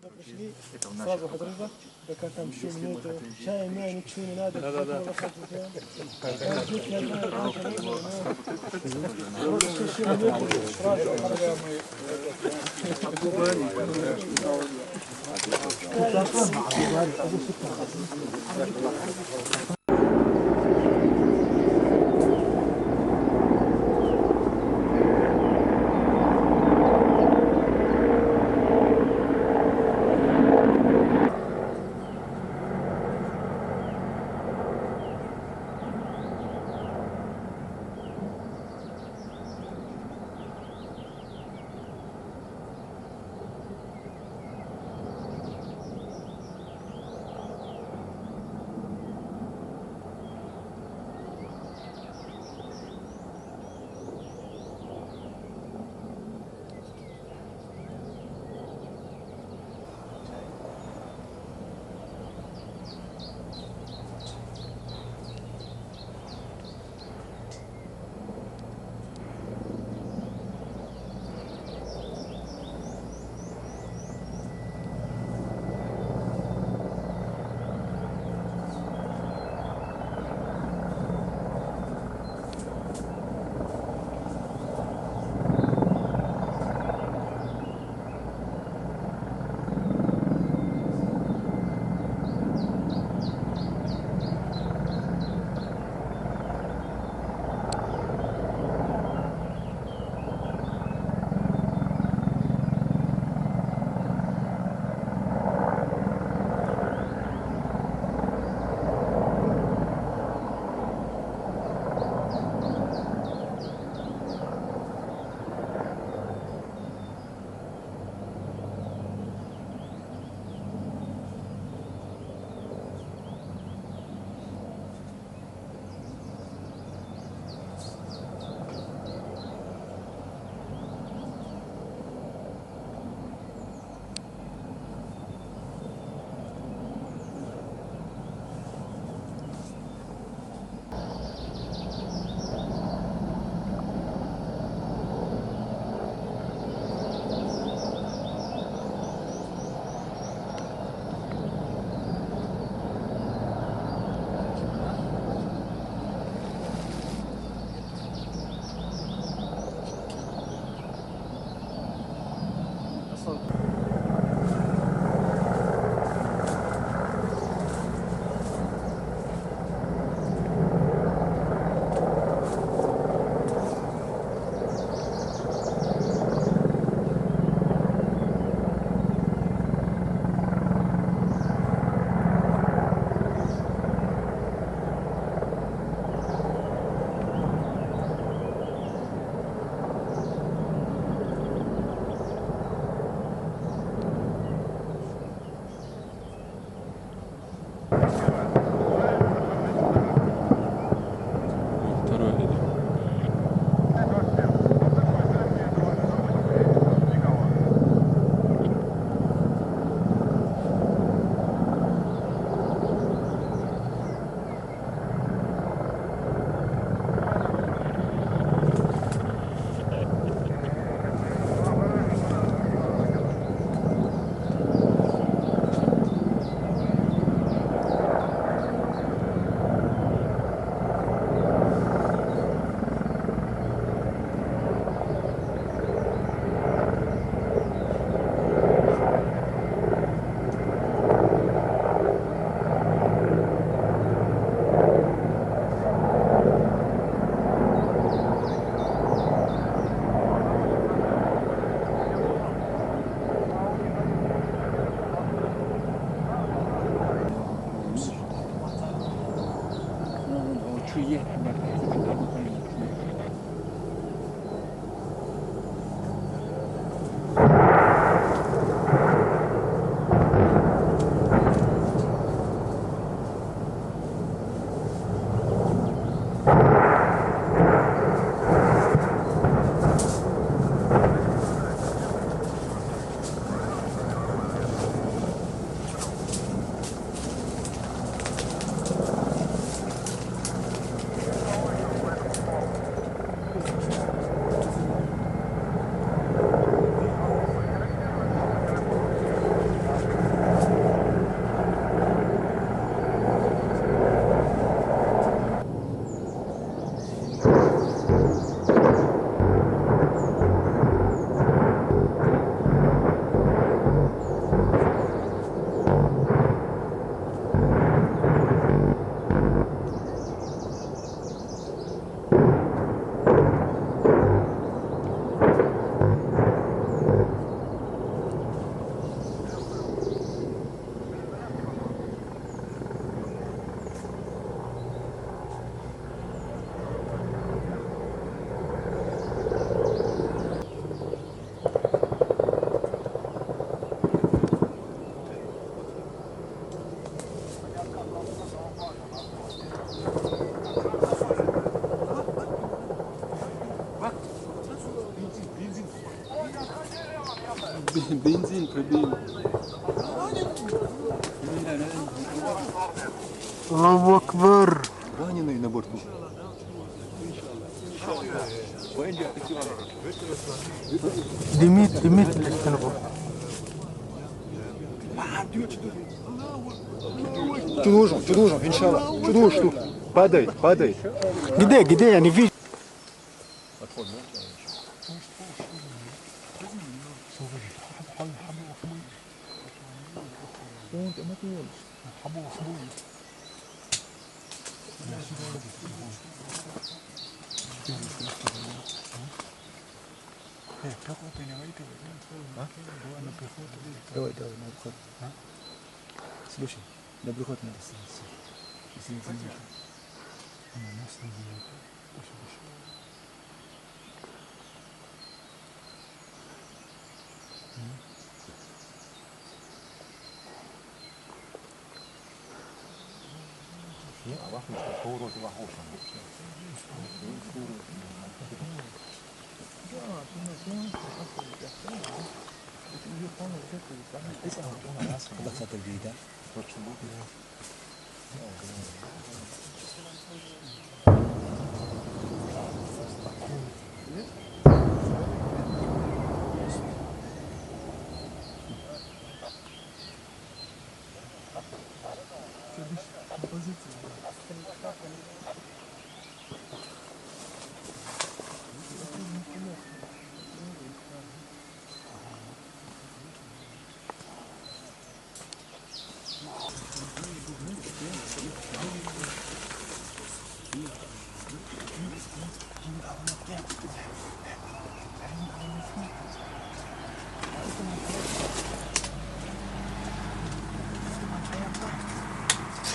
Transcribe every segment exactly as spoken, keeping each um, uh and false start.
Пришли, сразу хадырга, пока там еще минуту. Чай, мяй, ничего не надо. Да, да, да. Сразу хадырга. Бензин пробили. Аллаху акбар. Раненые на борту. Димит, димит, листенбу. Чудужу, чудужу, иншалла. Чудужу, падай, падай. Где, где, я не вижу. Давай, давай, на приход. Слушай, на приход надо становиться. Если не заметно. Она нас не заметит.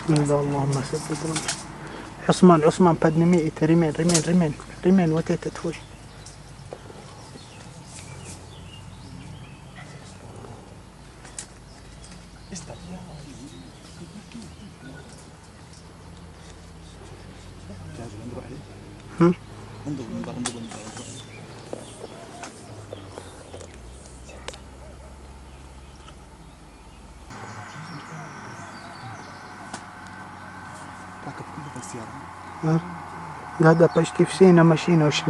بسم الله، اللهم صل وسلم. عثمان، عثمان، подними это, ремень, ремень, ремень, ремень, вот этот твой. هم؟ ها؟ لا، ده почти في سينا ماشينا وش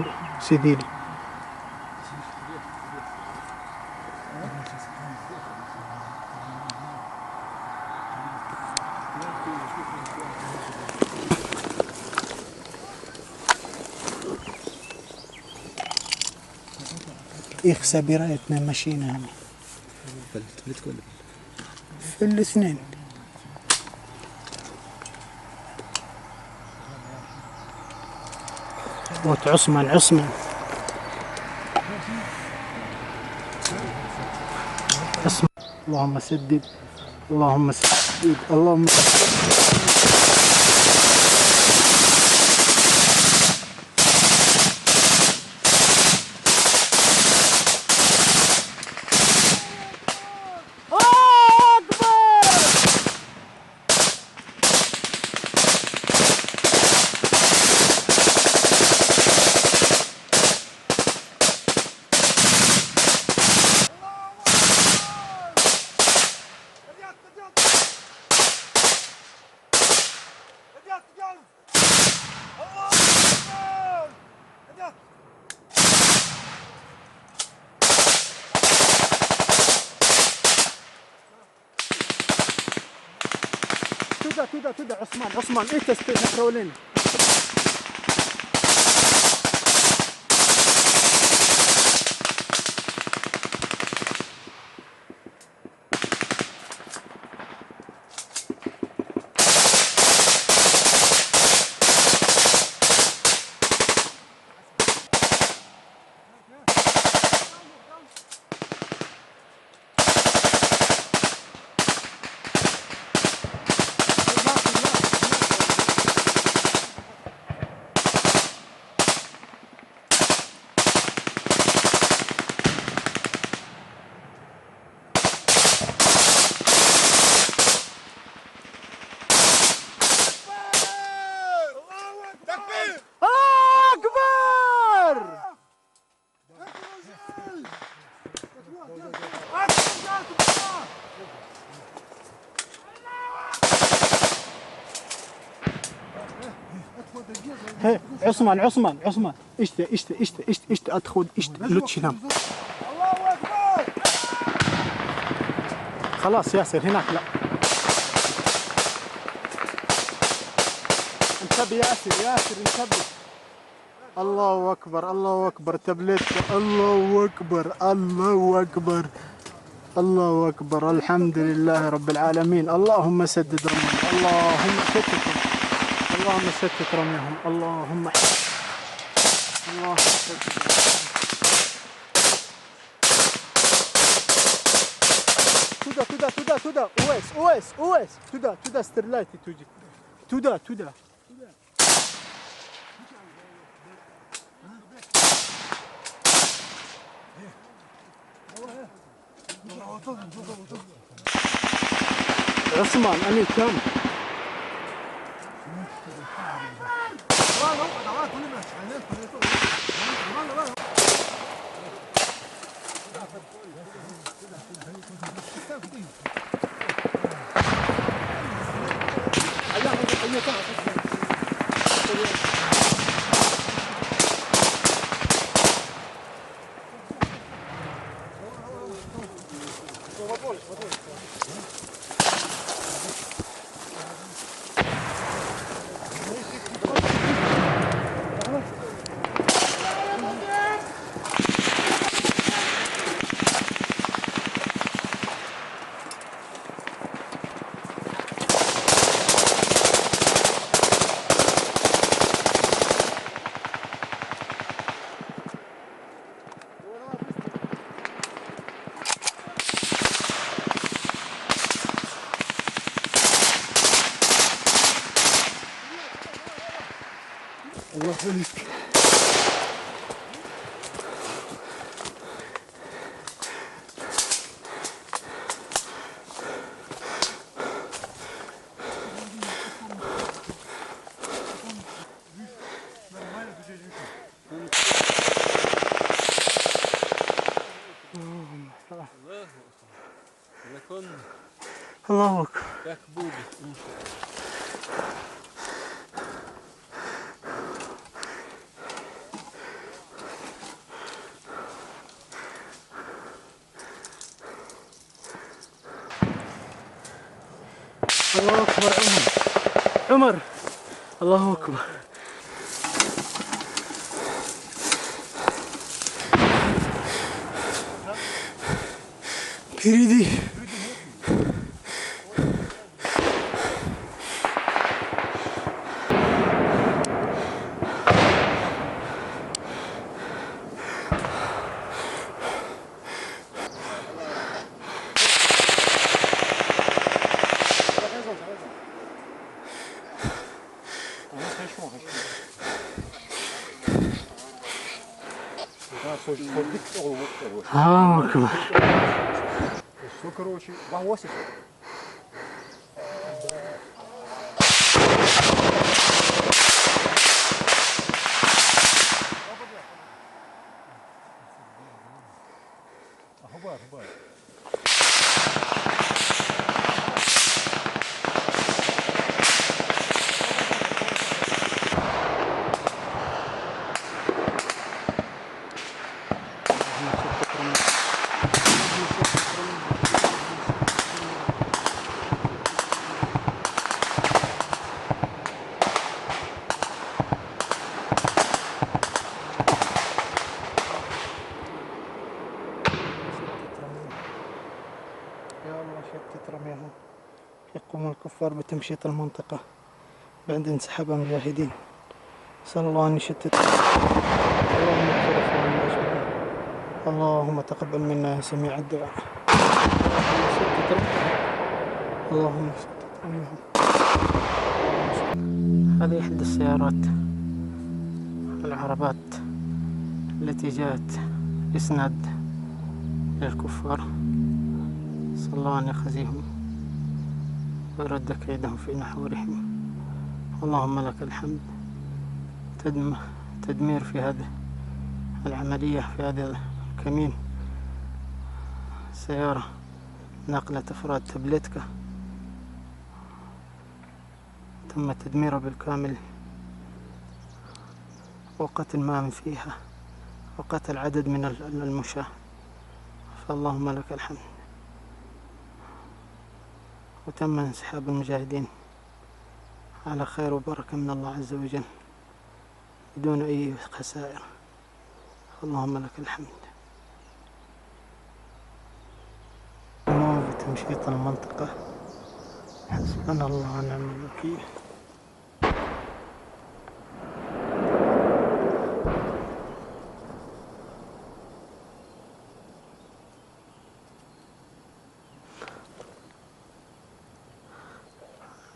سيديلي. إخ سبيرة اتنين ماشينا هم. في الاثنين. موت عثمان، عثمان. عثمان. اللهم سدد. اللهم سدد. اللهم سدد. تدا، تدا، تدا، عثمان، عثمان، إيه تستي نحرولين. عثمان، عثمان، عثمان، اشتي، اشتي، اشتي، اشتي، اشتي، ادخل، اشتي، لوتشي نام. خلاص ياسر، هناك لا. انتبه ياسر، ياسر، انتبه. الله أكبر، الله أكبر، تبليتك، الله أكبر، الله أكبر، الله أكبر، الحمد لله رب العالمين. اللهم سدد رميهم، اللهم شتت، اللهم شتت رميهم، اللهم ح-، اللهم شتت رميهم. تودا، تودا، تودا، تودا، أويس، أويس، أويس، تودا، تودا، سترلايتي توجي. تودا، تودا. عثمان، أمين كام؟ الله عليك. الله أكبر. الله أكبر عمر. عمر. الله أكبر. بريدي. الله أكبر. Что, короче, в восемьдесят. يا الله، شتت رميهم. يقوم الكفار بتمشيط المنطقة بعد انسحاب المجاهدين. نسأل الله أن يشتت. اللهم اغفر لإخواننا أجمعين. اللهم تقبل منا يا سميع الدعاء. اللهم شتت رميهم. اللهم شتت رميهم. هذه إحدى السيارات، العربات التي جاءت إسناد للكفار. صلى الله أن يخزيهم ويرد كيدهم في نحورهم. اللهم لك الحمد. تدم-، تدمير في هذه العملية، في هذا الكمين. سيارة ناقلة أفراد تبلتكا تم تدميرها بالكامل. وقتل ما من فيها، وقتل عدد من ال-، ال-، المشاة. فاللهم لك الحمد. وتم انسحاب المجاهدين على خير وبركة من الله عز وجل بدون أي خسائر. اللهم لك الحمد. وتمشيط المنطقة. حسبنا الله ونعم الوكيل.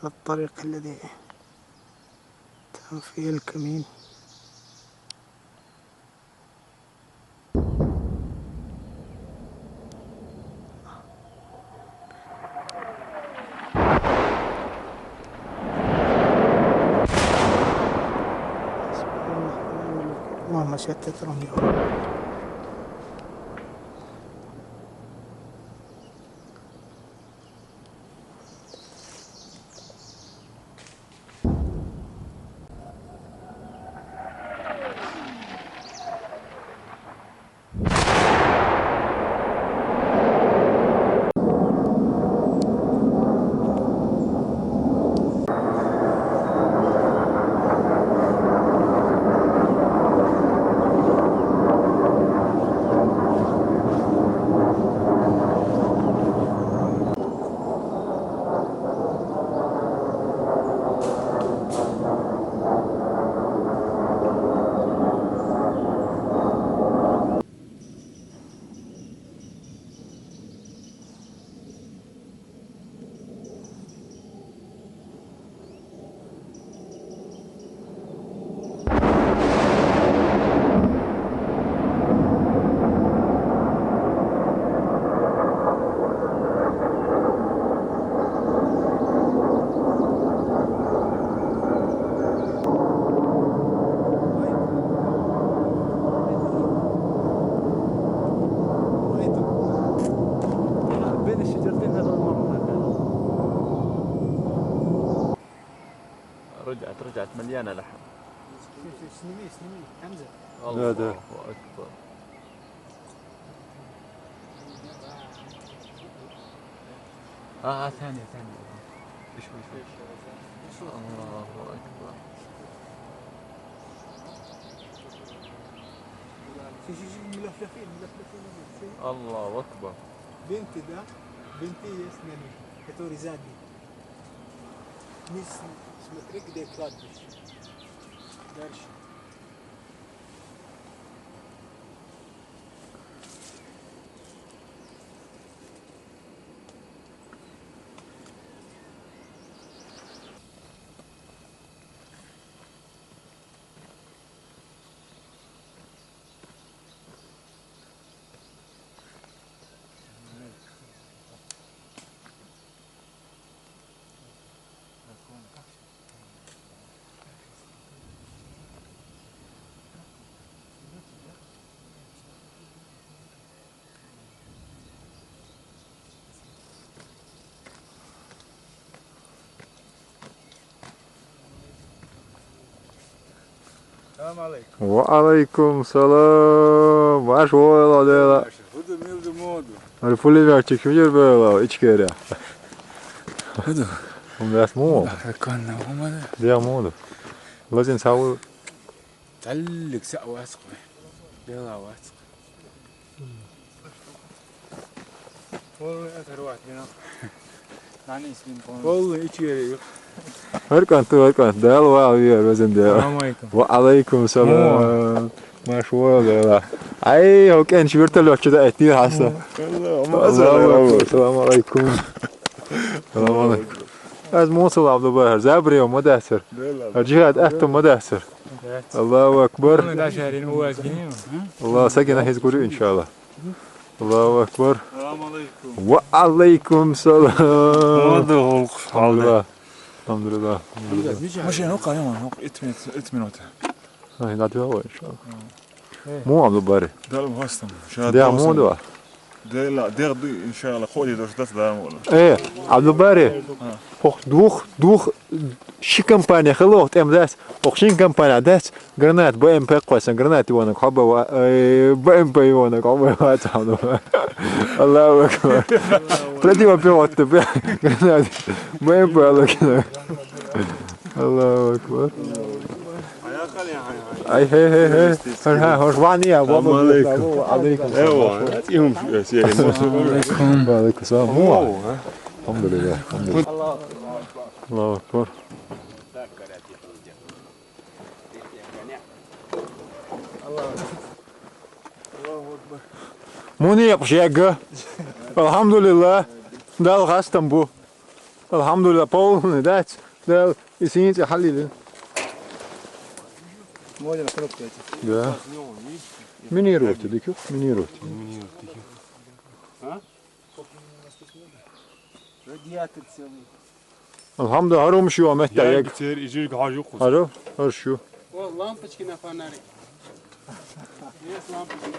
الطريق الذي تم فيه الكمين. اللهم شتت رميهم. بين الشجرتين هذول ما هم. رجعت، رجعت مليانة لحم. شوف، شوف، سنمي، سنمي، حمزة. لا، ده. الله أكبر. آه، آه، ثانية، ثانية. شوي، شوي. الله أكبر. شوف، شوف، شوف، ملفلفين، ملفلفين، ملفلفين. الله أكبر. بنتي ده، بنتي يسنني. كتوري زادي. نيس، اسمه تريك دي كلاد. دارش. السلام عليكم. وعليكم السلام. Maşallah, dela. Hudu mildu modu. Ar fuliver çekiyor böyle iç kere. Hudu. Um das mu? Bakrakon ne olmadı? Dia modu. Lazin savu. Tallik sa wasq. Dela wasq. Vallahi atar vaat bina. Nani ismin konu? Vallahi hiç yeri yok. Her kan tu, her kan. Dela wa avi rozin dela. Selam aleyküm. Ve aleyküm selam. Maşallah dela. Ay, hoken şivirtel yok da etti hasta. Allah, Allah, Allah. Selam aleyküm. Selam aleyküm. Ez Musul Abdulbahar. Zabri ma dasir. Cihad ettim ma dasir. Allahu Ekber. Bunu da şehrin o ezgini mi? Allah sakine hiç guru inşallah. Allahu Ekber. Selam aleyküm. Ve aleyküm selam. Oldu, oldu. Elhamdülillah. Elhamdülillah. Maşallah, yok, yok, etme, etme nota. Ay, ne diyor o inşallah. Mu Abdulbari. Dalim hastam. Dia mu da. Дела, дегӀ ду, иншалла, ходи дош дац, да, мола. Э, Абдулбари. А. Хох двух, двух, ши компания хилла, ох, тӀем дац. Ох, шин компания дац. Гранат, Б М П кхойсан, гранат ивонок, хоба ва-, э, Б М П ивонок, хоба ва-, цану. Аллаху акбар. Противопехотный, бля, гранат. Б М П алло кино. Аллаху акбар. Ай, хей, хей, хей. Ха, ха, хош вани я, Салам алейкум. Алейкум салам. Эва, атиум шуэс, я, я, Салам алейкум. Ва алейкум салам. О, а? Алхамдулиллах, алхамдулиллах. Аллаху акбар. Муни япш яга. Алхамдулиллах. Дал хастам бу. Алхамдулиллах, полный, да? Да, и синицы халили. Можно кнопку эти. Да. Минируйте, дикю, минируйте. А? Радиатор целый. Алхамдулиллах, харум шу, а мета Я як. Битер, ижир гажу кус. Хару, хар шу. О, лампочки на фонарик. Есть лампочки.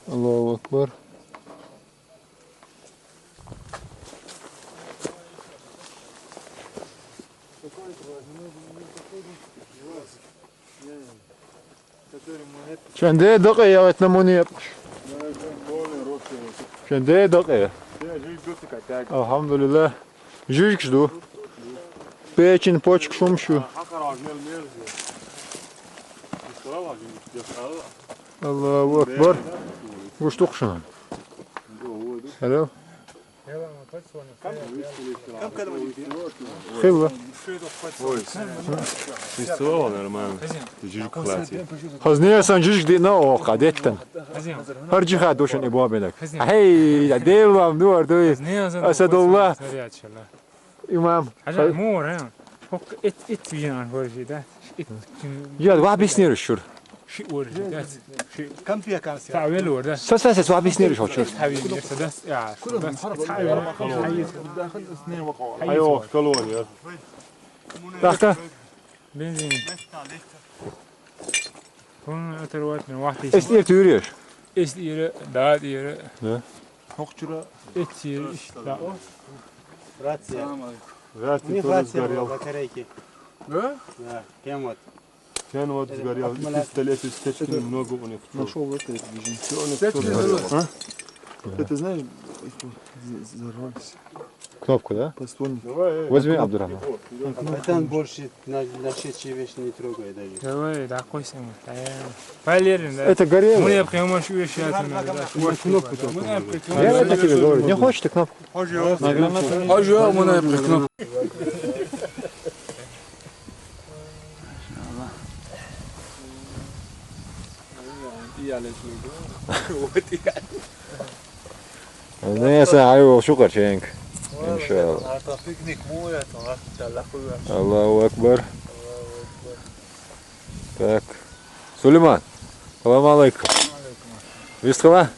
Аллаху акбар. Ченде дакъа ягъет намуни япш. Ченде дакъа. Алхамдулиллах. Жижиг ду. Печень, почек шум шу. Аллаху акбар. Гуштук шуна. Алло. Хилла. Ой, фестиваль нормально. Жижиг хватит. Хазне сан жижиг ди на о кадеттен. Хар жиха дошен ибо бенек. Хей, я дел вам дуар дуй. Асадулла. Имам. Хажа мур, а? Хок эт, эт вижен ан хор жида. Эт. Я, ва биснер шур. Ши ор жида. Ши. Кампия камсия. Та вел ор да. Са, са, са, ва биснер шур. Та вел ор да. Я. Айо, колония. Дахта. Бензин. Bunu hatırlatmıyorum. Vakti Эс ир тюреш. Эс ир, да, ир. Да. Хокчура. Эт ир, да. Рация. Вряд У ли них тоже рация была, сгорел. Батарейки. Да? Да, прям вот. Фен вот сгорел, и пистолет, и стечки немного у них. Нашёл это движение. Всё, у них всё сгорело. А? Это знаешь, взорвались. Кнопку, да? Подствольник. Возьми, Абдурахман. А там больше на, нашедшие вещи не трогай даже. Давай, да, косим. Полезно, да? Это горело. Мы прямо шуешь, я там, да. Кнопку только. Я это тебе говорю. Не хочешь ты кнопку? Хожу, мы прикнув. Neyse, hayır, şu kaçenk. İnşallah. Artık piknik mi oluyor? Artık Allah korusun. Allahu Ekber. Так. Сулейман, салам алейкум. Вистхила?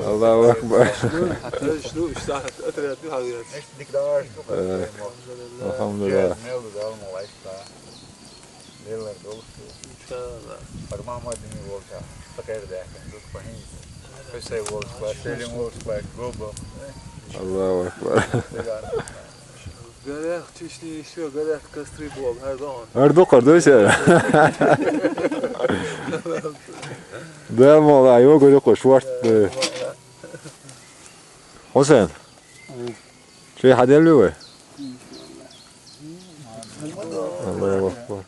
Аллаху акбар. Э, алхамдулиллах. Аллаху акбар. Горят чечни, ещё горят костры, Бог, Эрдоган. Эрдоган, да, всё. Да, мол, а его говорю, кошварт. Хусейн. Че хадели вы? Аллаху акбар.